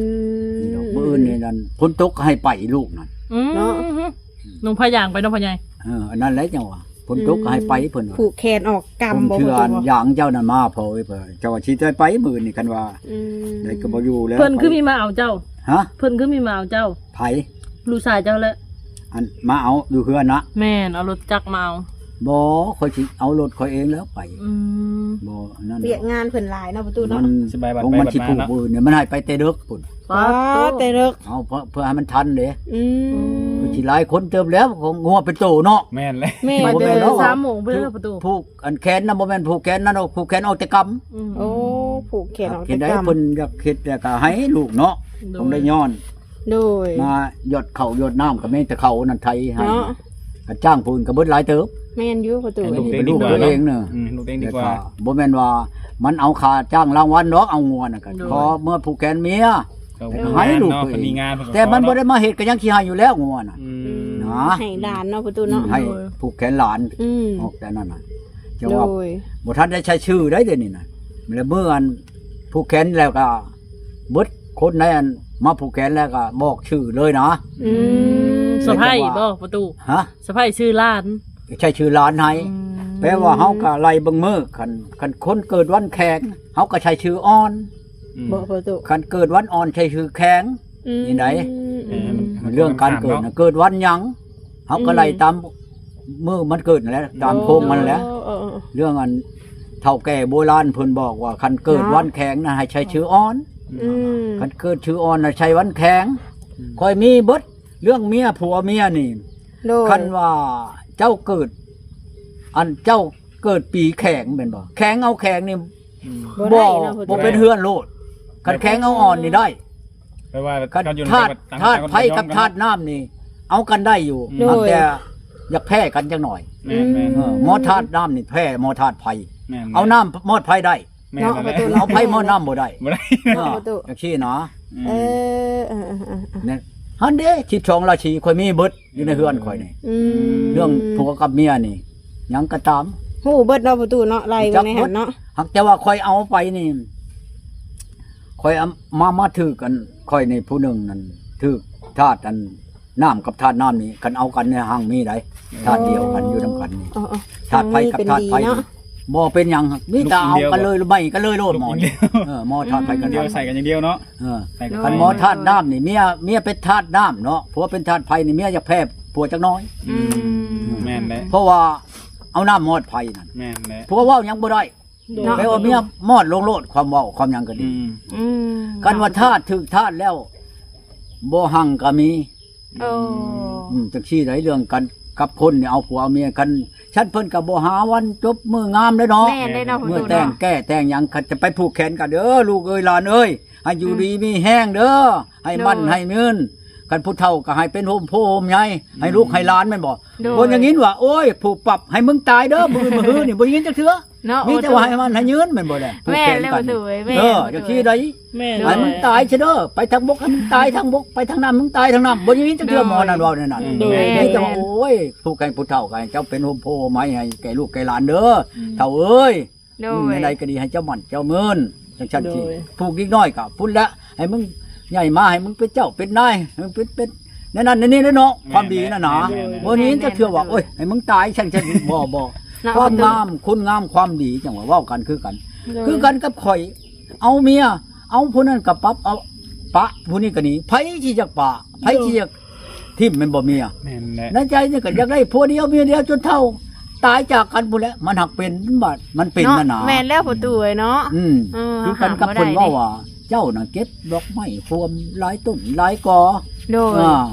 ม นี่ดอก มื้ออื่นนี่นั่น ฝนตกก็ให้ไปลูกนั่น อืม เนาะ นุ่งผ้ายางไปเนาะพ่อใหญ่ เออ อันนั้นแหละจังหวะ ฝนตกก็ให้ไปเพิ่นว่า ผูกแขนออกกำ ผมเชื่อ บ่ อย่างเจ้านั่นมาพอเอ้ย เพิ่น เจ้าว่าสิได้ไปมื้อนี้ คันว่า อืม ได้ก็บ่อยู่แล้ว เพิ่นคือมีมาเอาเจ้า ฮะ เพิ่นคือมีมาเอาเจ้า ไผ ลูกชายเจ้าแหละ อันมาเอาอยู่เฮือนนะ แม่น เอารถจักรมาเอา บ่ ข้อยสิเอารถข้อยเองแล้วไป อืม บ่ นั่น เวียกงานเพิ่นหลายเนาะ ประตูเนาะ มัน สบายบัด ของมัน ไปบัด สิ มา ผูก เนาะ มื้อนี่ มันให้ไปแต่เดึกพุ้น ป๊าด ป๊าด โต แต่เดึก เอาเพื่อ เพื่อให้มันทันเด้ อืม คือสิหลายคนเติบแล้ว ของงัวเป็นโตเนาะ แม่นแหละ แม่น บ่แม่นเนาะ สามโมงไปแล้วประตู ผูกอันแขนนะ บ่แม่นผูกแขนนั่นดอก ผูกแขนออกแต่กำ อืม โอ้ ผูกแขนออกแต่กำ เฮ็ดได้เพิ่นอยากเฮ็ดแล้วก็ให้ลูกเนาะ โดย ต้องได้ย้อน โดย มายอดเข้ายอดน้ำก็มีแต่เข้านั่นไถให้ เนาะ ก็จ้างผู้อื่นก็เบิดหลายเติบ แม่นอยู่ประตู ให้ลูก อันนี้เป็นลูกตัวเองเนาะ อืม ลูกเองดีกว่า แล้วก็บ่แม่นว่ามันเอาค่าจ้างรางวัลดอก เอางัวน่ะก็ โดย ขอเมือผูกแขนเมีย ก็ ให้ลูก งานเนาะ ตัวเอง เพิ่นมีงานเพิ่นก็ แต่มัน ขอเนาะ บ่ได้มาเฮ็ดก็ยังสิให้อยู่แล้วงัวน่ะ อืม นะ ให้หลานเนาะประตูเนาะ ให้ โดย ผูกแขนหลาน อืม ออกแต่นั่นน่ะ จังว่า โดย บ่ทันได้ใช้ชื่อได้เดี๋ยวนี้น่ะ แล้วเมื่ออันผูกแขนแล้วก็เบิดคนในอันมาผูกแขนแล้วก็บอกชื่อเลยนะ อืม สะใภ้บ่ประตู ฮะ สะใภ้ชื่อหลาน ใช้ชื่อหลานให้ อืม แปลว่าเฮาก็ไล่เบิ่งมื้อ คัน คันคนเกิดวันแข็ง เฮาก็ใช้ชื่ออ่อน อืม บ่ประตู คันเกิดวันอ่อนใช้ชื่อแข็ง อืม นี่ได๋ อืม เออ มัน เรื่องการเกิดน่ะ เกิดวันหยัง เฮาก็ไล่ อืม ตามมื้อมันเกิดนั่นแหละ ตามโค้งมันแหละ เออ เออ เออ เรื่องอันเฒ่าแก่โบราณเพิ่นบอกว่า คันเกิด เนาะ วันแข็งน่ะ ให้ใช้ชื่ออ่อน อืม คันเกิดชื่ออ่อนน่ะ ใช้วันแข็ง อืม ข้อยมีเบิด เรื่องเมียผัวเมียนี่ โดย คันว่าเจ้าเกิด อันเจ้าเกิดปีแข็งแม่นบ่ แข็งเอาแข็งนี่ อืม บ่ได้เนาะ บ่ บ่เป็นเฮือนโลด คันแข็งเอาอ่อนนี่ได้ แปลว่า คัน ธาตุ ธาตุไฟกับธาตุน้ำนี่ เอากันได้อยู่ อืม โดย แต่อยากแพ้กันจักหน่อย แม่นๆ เออ หมอธาตุน้ำนี่แพ้หมอธาตุไฟ แม่นๆ เอาน้ำหมอดไฟได้ แม่น เนาะ แล้ว ประตู เอาไฟหมอดน้ำบ่ได้ บ่ได้ เนาะ ประตู จังซี่นะ อืม เออ เออ เออ เออ เนี่ย หั้นเด้ สิบสองราศีข้อยมีเบิดอยู่ในเฮือนข้อยนี่ อืม เรื่องผัวกับเมียนี่ หยังก็ตาม ฮู้เบิดเนาะประตูเนาะ ไล่เบิ่งในหั่นเนาะ หากแต่ว่าข้อยเอาไปนี่ ข้อยเอามา มาถืกอัน ข้อยนี่ผู้หนึ่งนั่น ถืกธาตุอัน น้ำกับธาตุน้ำนี่ คันเอากันเนี่ย หั้งมีได้ ธาตุเดียวกันอยู่นำกันนี่ อ๋อ อ๋อ ธาตุไฟกับธาตุไฟ หั้งมีเป็นดีเนาะ นี่ บ่เป็นหยัง มีแต่เอากันเลย ไหม้กันเลยโลดหมอนี่ เออ หมอธาตุไฟกับธาตุไฟ เดียวใส่กันอย่างเดียวเนาะ เออ ใส่กัน คันหมอธาตุน้ำนี่ เมีย เมียเป็นธาตุน้ำเนาะ ผัวเป็นธาตุไฟนี่ เมียอยากแพ้ผัวจักหน่อย อืม แม่นแหละ เพราะว่าเอาน้ำหมอดไฟนั่น แม่นแหละ ผัวเว้าหยังบ่ได้ โดย แปลว่าเมียมอดลงโลด ความเว้าความหยังก็ดี อืม อืม คันว่าธาตุถืกธาตุแล้ว บ่หั้งก็มี โอ้ อืม จังซี่ได๋ เรื่องกันกับคนนี่ เอาผัวเอาเมียกัน ฉันเพิ่นก็บ่หาวันจบมื้องามเลยเนาะ แม่นเลยเนาะ มื้อแต่งแก้แต่งหยัง คันจะไปผูกแขนกัน เด้อลูกเอ้ยหลานเอ้ย ให้อยู่ดีมีแฮงเด้อ ให้มั่นให้ยืน ຄັນຜູ້ເຖົ້າກໍໃຫ້ເປັນຮົ່ມໂພຮົ່ມໄຍໃຫ້ລູກໃຫ້ຫຼານແມ່ນບໍ່? ໂດຍ ບໍ່ໄດ້ຍິນວ່າ ໂອ້ຍ ຜູ້ປັບໃຫ້ມຶງຕາຍເດີ ມື້ອື່ນມື້ຮືນີ້ ບໍ່ໄດ້ຍິນຈັກເທື່ອ. ເນາະ ມີແຕ່ວ່າໃຫ້ມັນໃຫ້ຍືນແມ່ນບໍ່ແຫຼະ? ແມ່ນແລ້ວ ຜູ້ເຖົ້າເອີຍ ເອີ ແມ່ນ ຈັ່ງຊີ້ໃດ ແມ່ນ ໃຫ້ມັນຕາຍຊະເດີ ໄປທາງບົກໃຫ້ມັນຕາຍທາງບົກ ໄປທາງນ້ຳໃຫ້ມັນຕາຍທາງນ້ຳ ບໍ່ໄດ້ຍິນຈັກເທື່ອ ໂດຍ ໝໍນັ້ນເວົ້າແນວນັ້ນ. ອືມ ໂດຍ ມີແຕ່ວ່າ ແມ່ນ ໂອ້ຍ ຜູ້ໃຫຍ່ຜູ້ເຖົ້າກໍໃຫ້ເຈົ້າເປັນຮົ່ມໂພຮົ່ມໄຮໃຫ້ແກ່ລູກແກ່ຫຼານເດີ ອືມ ເຖົ້າເອີຍ. ໂດຍ ອືມ ແນວໃດກໍດີໃຫ້ເຈົ້າໝັ້ນເຈົ້າເມີນ ຈັ່ງຊັ້ນ ໂດຍ ຊິຜູກເດັກນ້ອຍກໍພຸ້ນແຫຼະ ໃຫ້ມຶງໃຫຍ່ມາໃຫ້ມຶງເປັນເຈົ້າເປັນນາຍ ໃຫ້ມຶງເປັນ ເປັນແນວນັ້ນແນວນີ້ແຫຼະເນາະ ແມ່ນ ຄວາມດີນັ້ນນະ ແມ່ນ ແມ່ນ ບໍ່ໄດ້ຍິນຈັກເທື່ອວ່າ ແມ່ນ ໂອ້ຍ ໃຫ້ມຶງຕາຍ ຊັ້ນ ຊັ້ນ ບໍ່ ບໍ່ ເນາະ ຄວາມງາມ ຄຸນງາມຄວາມດີ ຈັ່ງວ່າເວົ້າກັນຄືກັນ ໂດຍ ຄືກັນກັບຂ້ອຍ ເອົາເມຍ ເອົາຜູ້ນັ້ນກໍປັບ ເອົາປະຜູ້ນີ້ກໍໜີ ໃຜຊິຢາກປະ ໃຜຊິຢາກ ໂດຍ ຖິ້ມແມ່ນບໍ່ເມຍ? ແມ່ນແຫຼະ ໃນໃຈນີ້ກໍຢາກໄດ້ຜົວດຽວເມຍດຽວຈົນເຖົ້າຕາຍຈາກກັນພຸ້ນແຫຼະ ມັນຫາກເປັນ ມັນບາດ ມັນເປັນ ເນາະ ຫັ້ນນະ ແມ່ນແລ້ວພໍ່ຕູ້ເອີຍເນາະ ອືມ ເອີ ຄືກັນກັບເພິ່ນເວົ້າວ່າ ເຈົ້ານະເກັບດອກໄມ້ພວມຫຼາຍຕົ້ນຫຼາຍກໍ ໂດຍ ອ່າ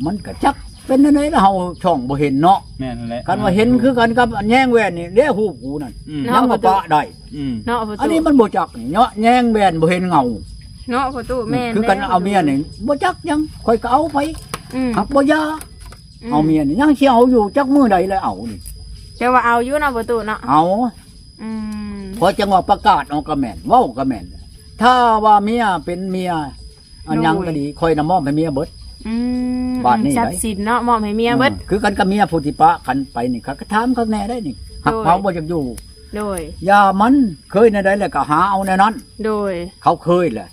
ມັນກະຈັກເປັນແນວໃດລະ ເຮົາຊ່ອງບໍ່ເຫັນເນາະ ແມ່ນແຫຼະ ຄັນວ່າເຫັນຄືກັນກັບອັນແຍງແວ່ນນີ້ແຫຼະ ຮູບກູນັ້ນ ອືມ ຍັງວ່າປະໄດ້ ອືມ ເນາະ ອັນນີ້ມັນບໍ່ຈັກນີ້ເນາະ ແຍງແວ່ນບໍ່ເຫັນເງົາ ເນາະພໍ່ຕູ້ ແມ່ນ ຄືກັນ ແລ້ວ ເອົາເມຍນີ້ບໍ່ຈັກຫຍັງ ຂ້ອຍກໍເອົາໄປ ອືມ ຫາກບໍ່ຢາ ອືມ ເອົາເມຍນີ້ຍັງຊິເອົາຢູ່ ຈັກມື້ໃດແລ້ວເອົານີ້ ແຕ່ວ່າເອົາຢູ່ເນາະພໍ່ຕູ້ເນາະ ເອົາ ອືມ ຂ້ອຍຈັ່ງວ່າປະກາດເອົາກໍແມ່ນ ເວົ້າກໍແມ່ນ ຖ້າວ່າເມຍເປັນເມຍ ອັນຫຍັງກໍດີ ໂດຍ ຂ້ອຍນະມອບໃຫ້ເມຍເບິດ ອືມ ບາດນີ້ ຊັບສິນເນາະ ມອບໃຫ້ເມຍເບິດ ເອີ ຄືກັນກັບເມຍຜູ້ທີ່ປະກັນໄປນີ້ ເຂົາກໍຖາມຄັກແນ່ໄດ໋ນີ້ ຫາກ ໂດຍ ເຮົາບໍ່ຢາກຢູ່ ໂດຍ ຢ່າມັນ ເຄີຍແນວໃດແລ້ວກໍຫາເອົາແນວນັ້ນ ໂດຍ ເຂົາເຄີຍແຫຼະ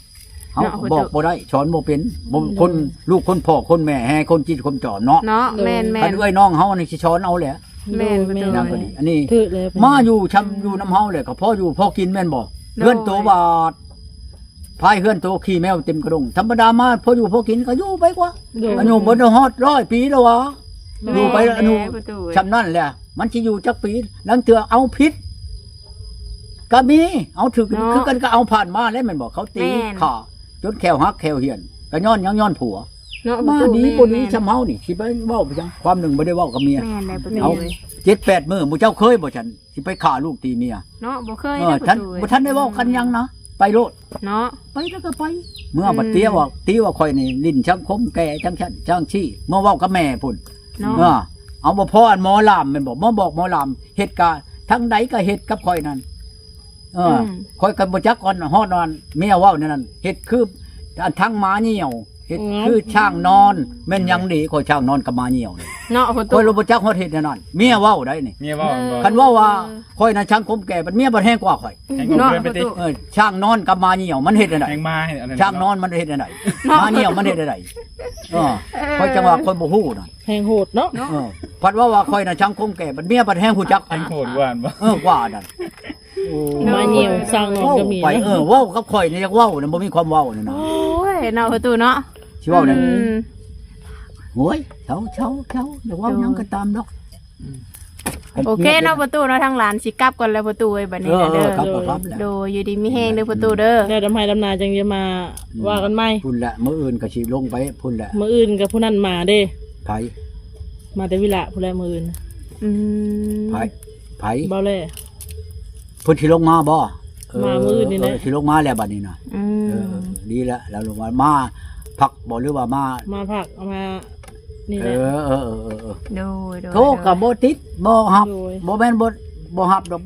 ເຮົາ ເນາະ ກໍບອກບໍ່ໄດ້ ສອນບໍ່ເປັນ ບໍ່ ອືມ ຄົນ ລູກຄົນພໍ່ຄົນແມ່ແຮ່ຄົນຈິດຄົນຈອນເນາະ ເນາະ ໂດຍ ແມ່ນໆ ຄັນເອື້ອຍນ້ອງເຮົານີ້ຊິສອນເອົາແຫຼະ ແມ່ນ ໂດຍ ພໍ່ຕູ້ ແມ່ນ ນຳກໍດີ ອັນນີ້ ຖືກແລ້ວ ມາຢູ່ຊ່ຳ ອືມ ຢູ່ນຳເຮົາແຫຼະ ກໍພໍຢູ່ພໍກິນແມ່ນບໍ່? ໂດຍ ເຮືອນໂຕບາດ ພາຍເຮືອນໂຕຂີ້ແມວເຕັມກະດົງ ທຳມະດາມາພໍຢູ່ພໍກິນກໍຢູ່ໄປກວ່າ ໂດຍ ອາຍຸບໍ່ໄດ້ຮອດຮ້ອຍປີແລ້ວຫວາ ໂດຍ ຢູ່ໄປອາຍຸ ແມ່ນແຫຼະ ພໍ່ຕູ້ເອີຍ ຊ່ຳນັ້ນແຫຼະ ມັນຊິຢູ່ຈັກປີ ລາງເທື່ອເອົາຜິດກໍມີ ເອົາຖືກ ເນາະ ຄືກັນກໍເອົາຜ່ານມາແລ້ວແມ່ນບໍ່? ເຂົາຕີ ແມ່ນ ຂ້າຈົນແຂ້ວຫັກແຂ້ວຫ້ຽນ ກໍຍ້ອນຫຍັງ? ຍ້ອນຜົວ ເນາະ ມາ ພໍ່ຕູ້ ດີບໍ່ດີ ແມ່ນໆ ຊ່ຳເຮົານີ້ ຊິໄປເວົ້າໄປຫຍັງ? ຄວາມໜຶ່ງບໍ່ໄດ້ເວົ້າກັບເມຍ ແມ່ນແຫຼະ ພໍ່ຕູ້ ເອົາ ເອີຍ ເຈັດແປດມື້ ໝູ່ເຈົ້າເຄີຍບໍ່? ຊັ້ນ ຊິໄປຂ້າລູກຕີເມຍ ເນາະ ບໍ່ເຄີຍ ເອີ ເດ້ ພໍ່ຕູ້ ທ່ານ ເອີຍ ບໍ່ທັນໄດ້ເວົ້າກັນຫຍັງນະ ອືມ ໄປໂລດ ເນາະ ໄປແລ້ວກໍໄປ ເມື່ອ ອືມ ບັດເຕີວ່າ ຕີວ່າຂ້ອຍນີ້ຫຼິ້ນສັງຄົມແກ່ຈັ່ງຊັ້ນຈັ່ງຊີ້ ເມື່ອເວົ້າກັບແມ່ພຸ້ນ ເນາະ ເອີ ເອົາ ບໍ່ພໍອັນໝໍລາມແມ່ນບໍ່? ມາບອກໝໍລາມ ເຮັດກະ ທາງໃດກໍເຮັດກັບຂ້ອຍນັ້ນ ເອີ ອືມ ຂ້ອຍກໍບໍ່ຈັກ ຮອດ ຮອດອັນເມຍເວົ້າແນວນັ້ນ ເຮັດຄືອັນທັງໝາຍ່ຽວ ເຮັດ ອືມ ຄືຊ້າງນອນ ແມ່ນຫຍັງດີ ຂ້ອຍຊ້າງນອນກັບໝາຍ່ຽວ ເນາະ ພໍ່ຕູ້ ຂ້ອຍລະບໍ່ຈັກຮອດເຮັດແນວນັ້ນ ເມຍເວົ້າໄດ໋ນີ້ ເມຍເວົ້າ ເອີ ຄັນເວົ້າວ່າ ເອີ ຂ້ອຍນະສັງຄົມແກ່ ບັດເມຍບັດແຮງກວ່າຂ້ອຍ ແຮງກວ່າ ເນາະ ເພິ່ນໄປຕິ ພໍ່ຕູ້ ເອີ ຊ້າງນອນກັບໝາຍ່ຽວ ມັນເຮັດແນວໃດ? ແຮງໝາ ເຮັດແນວນັ້ນ ຊ້າງນອນມັນເຮັດແນວໃດ? ເນາະ ໝາຍ່ຽວມັນເຮັດແນວໃດ? ເອີ ເອີ ຂ້ອຍຈັ່ງວ່າຂ້ອຍບໍ່ຮູ້ນະ ແຮງໂຫດເນາະ ເນາະ ເອີ ພັດເວົ້າວ່າຂ້ອຍນະສັງຄົມແກ່ ບັດເມຍບັດແຮງຮູ້ຈັກ ແຮງໂຫດກວ່າ ເອີ ກວ່ານັ້ນ ໂອ້ ໝາຍ່ຽວ ຊ້າງນອນກໍມີ ເວົ້າໄປ ເນາະ ເອີ ເວົ້າກັບຂ້ອຍນີ້ ຢາກເວົ້ານະ ບໍ່ມີຄວາມເວົ້ານີ້ນະ ໂອ້ຍ ເນາະ ພໍ່ຕູ້ເນາະ ຊິເວົ້າແນວ ອືມ ໂອ້ຍ ເຊົາ ເຊົາ ເຊົາ ຢ່າເວົ້າຫຍັງກໍຕາມດອກ ອືມ ໂອເຄເນາະ ພໍ່ຕູ້ເນາະ ທາງຫຼານຊິກັບກ່ອນແລ້ວ ພໍ່ຕູ້ເອີຍ ບັດນີ້ນະ ເອີ ເດີ ເອີ ກັບກໍກັບແລ້ວ ໂດຍ ຢູ່ດີມີແຮງເດີ ພໍ່ຕູ້ເດີ ແລ້ວດຳໄຮ່ດຳນາຈັ່ງຈະມາ ອືມ ວ່າກັນໃໝ່ ພຸ້ນແຫຼະ ມື້ອື່ນກໍຊິລົງໄປພຸ້ນແຫຼະ ມື້ອື່ນກໍຜູ້ນັ້ນມາເດ້ ໃຜ? ມາແຕ່ວິລະພຸ້ນແຫຼະມື້ອື່ນ ອືມ ໃຜ? ໃຜ? ເບົາແຫຼ ເພິ່ນຊິລົງມາບໍ່? ເອີ ມາມື້ອື່ນນີ້ແຫຼະ ເອີ ຊິລົງມາແລ້ວບັດນີ້ນະ ອືມ ເອີ ດີແລ້ວ ແລ້ວລົງມາ ມາພັກບໍ່ ຫຼືວ່າມາ ມາພັກ ມານີ້ແຫຼະ ເອີ ເອີ ໂດຍ ໂທກໍບໍ່ຕິດ ບໍ່ຮັບ ໂດຍ ບໍ່ແມ່ນບໍ່ ບໍ່ຮັບດອກ